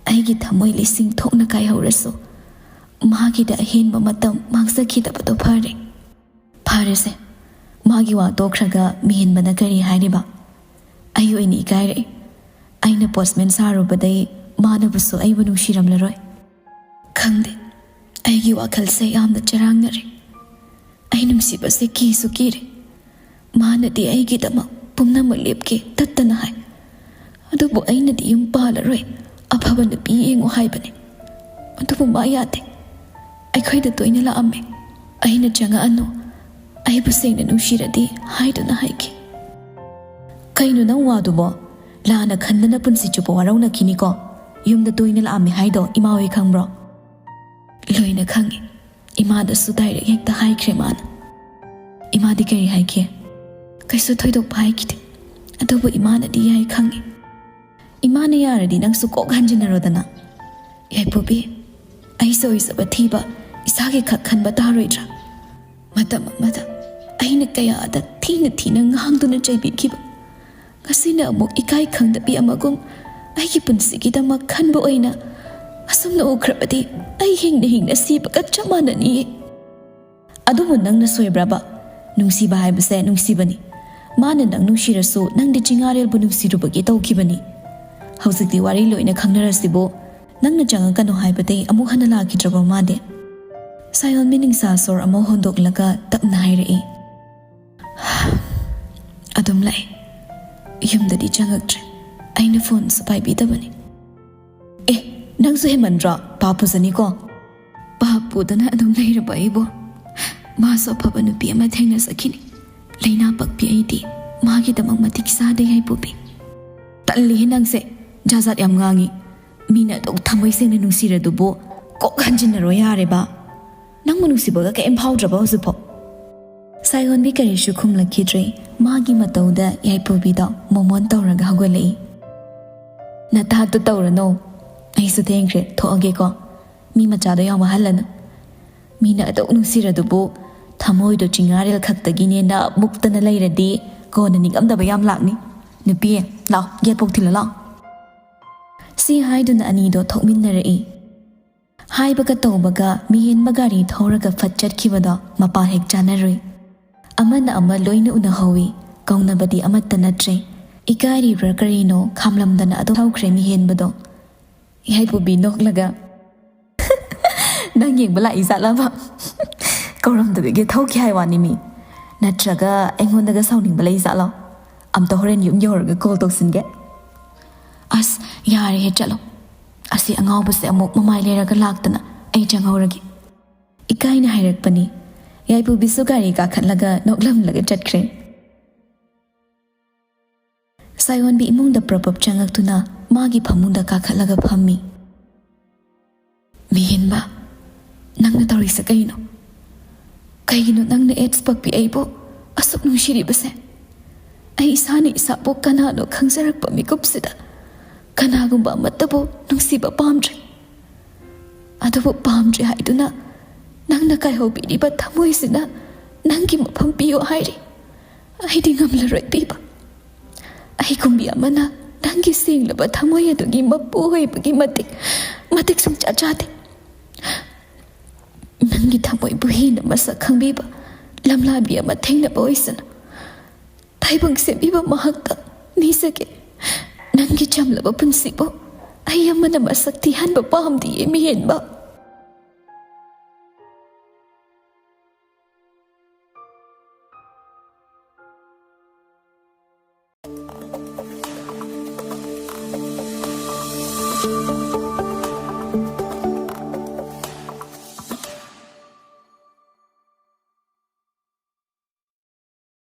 ꯑꯩꯒꯤ ꯊꯃꯣꯏ ꯂꯤꯁꯤꯡ ꯊꯣꯛꯅ ꯀꯥꯏꯍꯧꯔꯁꯨ ꯃꯥꯒꯤꯗ ꯑꯍꯦꯟꯕ ꯃꯇꯝ ꯃꯥꯡꯖꯈꯤꯗꯕꯗꯣ ꯐꯔꯦ꯫ ꯐꯔꯦꯁꯦ, ꯃꯥꯒꯤ ꯋꯥ ꯇꯣꯛꯈ꯭ꯔꯒ ꯃꯤꯍꯦꯟꯕꯅ ꯀꯔꯤ ꯍꯥꯏꯔꯤꯕ? ꯑꯩ ꯑꯣꯏꯅ ꯏꯀꯥꯏꯔꯛꯑꯦ꯫ ꯑꯩꯅ postman ꯁꯥꯔꯨꯕꯗꯩ ꯃꯥꯅꯕꯨꯁꯨ ꯑꯩꯕꯨ ꯅꯨꯡꯁꯤꯔꯝꯂꯔꯣꯏ꯫ ꯈꯪꯗꯦ, ꯑꯩꯒꯤ ꯋꯥꯈꯜꯁꯦ ꯌꯥꯝꯅ ꯆꯔꯥꯡꯅꯔꯦ꯫ ꯑꯩ ꯅꯨꯡꯁꯤꯕꯁꯦ ꯀꯤꯁꯨ ꯀꯤꯔꯦ꯫ ꯃꯥꯅꯗꯤ ꯑꯩꯒꯤꯗꯃꯛ ꯄꯨꯝꯅꯃꯛ ꯂꯦꯞꯀꯦ ꯇꯠꯇꯅ ꯍꯥꯏ꯫ ꯑꯗꯨꯕꯨ ꯑꯩꯅꯗꯤ ꯌꯨꯝ ꯄꯥꯜꯂꯔꯣꯏ, ꯑꯐꯕ ꯅꯨꯄꯤ ꯌꯦꯡꯉꯨ ꯍꯥꯏꯕꯅꯤ꯫ ꯑꯗꯨꯕꯨ ꯃꯥ ꯌꯥꯗꯦ꯫ ꯑꯩꯈꯣꯏꯗ ꯇꯣꯏꯅ ꯂꯥꯛꯑꯝꯃꯦ꯫ ꯑꯩꯅ ꯆꯪꯉꯛꯑꯅꯨ, ꯑꯩꯕꯨ ꯁꯦꯡꯅ ꯅꯨꯡꯁꯤꯔꯗꯤ ꯍꯥꯏꯗꯨꯅ ꯍꯥꯏꯈꯤ꯫ ꯀꯩꯅꯣ ꯅꯪ ꯋꯥꯗꯨꯕꯣ? ꯂꯥꯟꯅ ꯈꯟꯗꯅ ꯄꯨꯟꯁꯤ ꯆꯨꯞꯄ ꯋꯥꯔꯧꯅꯈꯤꯅꯤꯀꯣ꯫ ꯌꯨꯝꯗ ꯇꯣꯏꯅ ꯂꯥꯛꯑꯝꯃꯦ ꯍꯥꯏꯗꯣ ꯏꯃꯥ ꯍꯣꯏ ꯈꯪꯕ꯭ꯔꯣ? ꯂꯣꯏꯅ ꯈꯪꯉꯤ꯫ ꯏꯃꯥꯗꯁꯨ direct ꯍꯦꯛꯇ ꯍꯥꯏꯈ꯭ꯔꯦ ꯃꯥꯅ꯫ ꯏꯃꯥꯗꯤ ꯀꯔꯤ ꯍꯥꯏꯒꯦ? ꯀꯩꯁꯨ ꯊꯣꯏꯗꯣꯛꯄ ꯍꯥꯏꯈꯤꯗꯦ꯫ ꯑꯗꯨꯕꯨ ꯏꯃꯥꯅꯗꯤ ꯌꯥꯏ ꯈꯪꯉꯤ꯫ "ꯏꯃꯥꯅ ꯌꯥꯔꯗꯤ ꯅꯪꯁꯨ ꯀꯣꯛ ꯍꯟꯖꯤꯟꯅꯔꯣꯗꯅ꯫ ꯌꯥꯏꯐꯨꯕꯤ, ꯑꯩ ꯁꯣꯏꯖꯕ ꯊꯤꯕ ꯏꯁꯥꯒꯤ ꯈꯛ ꯈꯟꯕ ꯇꯥꯔꯣꯏꯗ꯭ꯔꯥ? ꯃꯇꯝ ꯑꯃꯗ ꯑꯩꯅ ꯀꯌꯥꯗ ꯊꯤꯅ ꯊꯤꯅ ꯉꯥꯡꯗꯨꯅ ꯆꯩꯕꯤꯈꯤꯕ, ꯉꯁꯤꯅ ꯑꯃꯨꯛ ꯏꯀꯥꯏ ꯈꯪꯗꯕꯤ ꯑꯃꯒꯨꯝ ꯑꯩꯒꯤ ꯄꯨꯟꯁꯤꯒꯤꯗꯃꯛ ꯈꯟꯕ ꯑꯣꯏꯅ ꯑꯁꯨꯝꯅ ꯎꯈ꯭ꯔꯕꯗꯤ ꯑꯩ ꯍꯤꯡꯅ ꯍꯤꯡꯅ ꯁꯤꯕꯒ ꯆꯞ ꯃꯥꯟꯅꯅꯤꯌꯦ꯫ ꯑꯗꯨꯕꯨ ꯅꯪꯅ ꯁꯣꯏꯕ꯭ꯔꯕ? ꯅꯨꯡꯁꯤꯕ ꯍꯥꯏꯕꯁꯦ ꯅꯨꯡꯁꯤꯕꯅꯤ꯫ ꯃꯥꯅ ꯅꯪ ꯅꯨꯡꯁꯤꯔꯁꯨ ꯅꯪꯗꯤ ꯆꯤꯡꯉꯥꯔꯦꯜꯕꯨ ꯅꯨꯡꯁꯤꯔꯨꯕꯒꯤ ꯇꯧꯈꯤꯕꯅꯤ꯫ ꯍꯧꯖꯤꯛꯇꯤ ꯋꯥꯔꯤ ꯂꯣꯏꯅ ꯈꯪꯅꯔꯁꯤꯕꯨ꯫ ꯅꯪꯅ ꯆꯪꯉꯛꯀꯅꯨ ꯍꯥꯏꯕꯗꯩ ꯑꯃꯨꯛ ꯍꯟꯅ ꯂꯥꯛꯈꯤꯗ꯭ꯔꯕ ꯃꯥꯗꯤ?" ꯁꯥꯌꯣꯟꯕꯤ ꯅꯤꯡꯁꯥ ꯁꯣꯔ ꯑꯃ ꯍꯣꯟꯗꯣꯛꯂꯒ ꯇꯞꯅ ꯍꯥꯏꯔꯛꯏ꯫ "ꯑꯗꯨꯝ ꯂꯥꯛꯑꯦ꯫ ꯌꯨꯝꯗꯗꯤ ꯆꯪꯉꯛꯇ꯭ꯔꯦ꯫ ꯑꯩꯅ ꯐꯣꯟꯁꯨ ꯄꯥꯏꯕꯤꯗꯕꯅꯤ꯫" "ꯑꯦ, ꯅꯪꯁꯨ ꯍꯦꯟꯃꯟꯗ꯭ꯔꯣ? ꯄꯥꯞ ꯄꯨꯖꯅꯤꯀꯣ꯫" "ꯄꯥꯞ ꯄꯨꯗꯅ ꯑꯗꯨꯝ ꯂꯩꯔꯕ ꯑꯩꯕꯨ? ꯃꯥꯁꯨ ꯑꯐꯕ ꯅꯨꯄꯤ ꯑꯃ ꯊꯦꯡꯅꯖꯈꯤꯅꯤ꯫ ꯂꯩꯅꯥ ꯄꯛꯄꯤ ꯑꯩꯗꯤ ꯃꯥꯒꯤꯗꯃꯛ ꯃꯇꯤꯛ ꯆꯥꯗꯦ, ꯌꯥꯏꯐꯨꯕꯤ꯫" "ꯇꯜꯂꯤꯍꯦ ꯅꯪꯁꯦ, ꯖꯥꯠ ꯖꯥꯠ ꯌꯥꯝ ꯉꯥꯡꯉꯤ꯫ ꯃꯤꯅ ꯑꯗꯨꯛ ꯊꯃꯣꯏ ꯁꯦꯡꯅ ꯅꯨꯡꯁꯤꯔꯗꯨꯕꯨ ꯀꯣꯛ ꯍꯟꯖꯤꯟꯅꯔꯣ ꯌꯥꯔꯦꯕ꯫ ꯅꯪꯕꯨ ꯅꯨꯡꯁꯤꯕꯒ ꯀꯩꯝ ꯐꯥꯎꯗ꯭ꯔꯕ ꯍꯧꯖꯤꯛꯐꯥꯎ?" ꯁꯥꯌꯣꯟꯕꯤ ꯀꯔꯤꯁꯨ ꯈꯨꯝꯂꯛꯈꯤꯗ꯭ꯔꯦ꯫ ꯃꯥꯒꯤ ꯃꯇꯧꯗ ꯌꯥꯏꯐꯨꯕꯤꯗꯣ ꯃꯣꯃꯣꯟ ꯇꯧꯔꯒ ꯍꯧꯒꯠꯂꯛꯏ꯫ "ꯅꯊꯥꯠꯇꯨ ꯇꯧꯔꯅꯨ꯫ ꯑꯩꯁꯨ ꯊꯦꯡꯈ꯭ꯔꯦ, ꯊꯣꯛꯑꯒꯦꯀꯣ꯫ ꯃꯤ ꯃꯆꯥꯗꯣ ꯌꯥꯝ ꯋꯥꯍꯜꯂꯅꯨ꯫ ꯃꯤꯅ ꯑꯗꯨꯛ ꯅꯨꯡꯁꯤꯔꯗꯨꯕꯨ ꯊꯃꯣꯏꯗꯣ ꯆꯤꯡꯉꯥꯔꯦꯜ ꯈꯛꯇꯒꯤꯅꯦꯅ ꯃꯨꯛꯇꯅ ꯂꯩꯔꯗꯤ ꯀꯣꯟꯅ ꯅꯤꯡꯉꯝꯗꯕ ꯌꯥꯝ ꯂꯥꯛꯅꯤ꯫ ꯅꯨꯄꯤ, ꯂꯥꯛꯑꯣ, ꯒꯦꯠ ꯐꯥꯎ ꯊꯤꯜꯂꯣ ꯂꯥꯛꯑꯣ꯫" ꯁꯤ ꯍꯥꯏꯗꯨꯅ ꯑꯅꯤꯗꯣ ꯊꯣꯛꯃꯤꯟꯅꯔꯛꯏ꯫ ꯍꯥꯏꯕꯒ ꯇꯧꯕꯒ ꯃꯤꯍꯦꯟꯕ ꯒꯥꯔꯤ ꯊꯧꯔꯒ ꯐꯠ ꯆꯠꯈꯤꯕꯗꯣ ꯃꯄꯥ ꯍꯦꯛ ꯆꯥꯅꯔꯨꯏ꯫ ꯑꯃꯅ ꯑꯃ ꯂꯣꯏꯅ ꯎꯅꯍꯧꯏ꯫ ꯀꯧꯅꯕꯗꯤ ꯑꯃꯠꯇ ꯅꯠꯇ꯭ꯔꯦ꯫ ꯏꯀꯥꯏꯔꯤꯕ꯭ꯔꯥ ꯀꯔꯤꯅꯣ ꯈꯥꯝꯂꯝꯗꯅ ꯑꯗꯨꯝ ꯊꯧꯈ꯭ꯔꯦ ꯃꯤꯍꯦꯟꯕꯗꯣ꯫ ꯌꯥꯏꯐꯨꯕꯤ ꯅꯣꯛꯂꯒ, "ꯅꯪ ꯌꯦꯡꯕ ꯂꯥꯛꯏ ꯖꯥꯠꯂꯕ? ꯀꯧꯔꯝꯗꯕꯤꯒꯤ ꯊꯧꯈꯤ ꯍꯥꯏ ꯋꯥꯅꯤ ꯃꯤ꯫ ꯅꯠꯇ꯭ꯔꯒ ꯑꯩꯉꯣꯟꯗꯒ ꯁꯥꯎꯅꯤꯡꯕ ꯂꯩ ꯖꯥꯠꯂꯣ? ꯑꯝꯇ ꯍꯣꯔꯦꯟ ꯌꯨꯝ ꯌꯧꯔꯒ ꯀꯣꯜ ꯇꯧꯁꯤꯟꯒꯦ꯫" "ꯑꯁ, ꯌꯥꯔꯦꯍꯦ, ꯆꯠꯂꯣ꯫ ꯑꯁꯤ ꯑꯉꯥꯎꯕꯁꯦ ꯑꯃꯨꯛ ꯃꯃꯥꯏ ꯂꯩꯔꯒ ꯂꯥꯛꯇꯅ ꯑꯩ ꯆꯪꯍꯧꯔꯒꯦ꯫" ꯏꯀꯥꯏꯅ ꯍꯥꯏꯔꯛꯄꯅꯤ꯫ ꯌꯥꯏꯐꯨꯕꯤꯁꯨ ꯒꯥꯔꯤ ꯀꯥꯈꯠꯂꯒ ꯅꯣꯛꯂꯝꯂꯒ ꯆꯠꯈ꯭ꯔꯦ꯫ ꯁꯥꯌꯣꯟꯕꯤ ꯏꯃꯨꯡꯗ ꯄ꯭ꯔꯞ ꯄ꯭ꯔꯞ ꯆꯪꯉꯛꯇꯨꯅ ꯃꯥꯒꯤ ꯐꯃꯨꯡꯗ ꯀꯥꯈꯠꯂꯒ ꯐꯝꯃꯤ꯫ "ꯃꯤꯍꯦꯟꯕ, ꯅꯪꯅ ꯇꯧꯔꯤꯁꯦ ꯀꯩꯅꯣ? ꯀꯩꯒꯤꯅꯣ ꯅꯪꯅ ꯑꯦꯠꯁ ꯄꯛꯄꯤ ꯑꯩꯕꯨ ꯑꯁꯨꯛ ꯅꯨꯡꯁꯤꯔꯤꯕꯁꯦ? ꯑꯩ ꯏꯁꯥꯅ ꯏꯁꯥꯕꯨ ꯀꯅꯥꯅꯣ ꯈꯪꯖꯔꯛꯄ ꯃꯤꯀꯨꯞꯁꯤꯗ ꯀꯅꯥꯒꯨꯝꯕ ꯑꯃꯠꯇꯕꯨ ꯅꯨꯡꯁꯤꯕ ꯄꯥꯝꯗ꯭ꯔꯦ꯫ ꯑꯗꯨꯕꯨ ꯄꯥꯝꯗ꯭ꯔꯦ ꯍꯥꯏꯗꯨꯅ ꯅꯪꯅ ꯀꯥꯏꯍꯧꯕꯤꯔꯤꯕ ꯊꯃꯣꯏꯁꯤꯅ ꯅꯪꯒꯤ ꯃꯐꯝ ꯄꯤꯌꯨ ꯍꯥꯏꯔꯤ꯫ ꯑꯩꯗꯤ ꯉꯝꯂꯔꯣꯏ ꯄꯤꯕ꯫ ꯑꯩꯒꯨꯝꯕꯤ ꯑꯃꯅ ꯅꯪꯒꯤ ꯁꯦꯡꯂꯕ ꯊꯃꯣꯏ ꯑꯗꯨꯒꯤ ꯃꯄꯨ ꯑꯣꯏꯕꯒꯤ ꯃꯇꯤꯛ, ꯃꯇꯤꯛ ꯁꯨꯡꯆꯥ ꯆꯥꯗꯦ꯫ ꯅꯪꯒꯤ ꯊꯃꯣꯏꯕꯨ ꯍꯦꯟꯅ ꯃꯁꯛ ꯈꯪꯕꯤꯕ ꯂꯝꯂꯥꯟꯕꯤ ꯑꯃ ꯊꯦꯡꯅꯕ ꯑꯣꯏꯁꯅꯨ꯫ ꯇꯥꯏꯕꯪ ꯁꯦꯝꯕꯤꯕ ꯃꯍꯥꯛꯇ ꯅꯤꯖꯒꯦ꯫ ꯅꯪꯒꯤ ꯆꯝꯂꯕ ꯄꯨꯟꯁꯤꯕꯨ ꯑꯩ ꯑꯃꯅ ꯃꯁꯛ ꯊꯤꯍꯟꯕ ꯄꯥꯝꯗꯤꯌꯦ, ꯃꯤꯍꯦꯟꯕ꯫